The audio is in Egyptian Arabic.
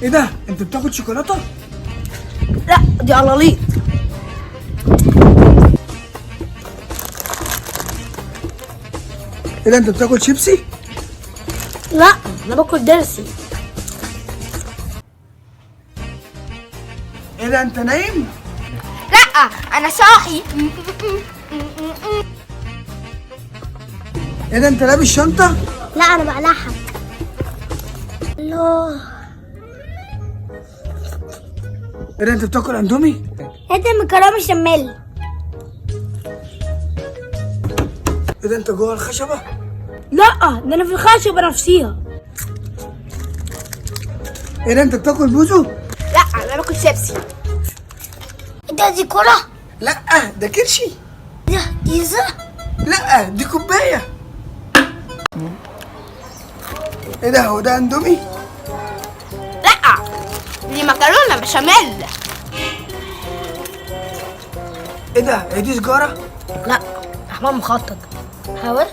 ايه ده؟ انت بتاكل شوكولاتة؟ لا دي قلاليط. ايه ده؟ انت بتاكل شيبسي؟ لا انا باكل درسي. ايه ده؟ انت نايم؟ لا انا صاحي. ايه ده؟ انت لابس شنطه؟ لا انا بقلعها. الله. ايه ده؟ انت بتاكل اندومي؟ هات المكرونه بشاميل. ايه ده؟ انت جوه الخشبة؟ لا ده انا في الخشبة نفسيها. ايه ده؟ انت بتاكل بوزو؟ لا انا باكل شيبسي. ده دي كرة؟ لا ده كرشي. ده دي زر؟ لا دي كوباية. ايه ده؟ هو ده اندومي؟ لا دي مكرونه بشاميل. ايه ده؟ هي دي سجاره؟ لا احمر مخطط. حاول.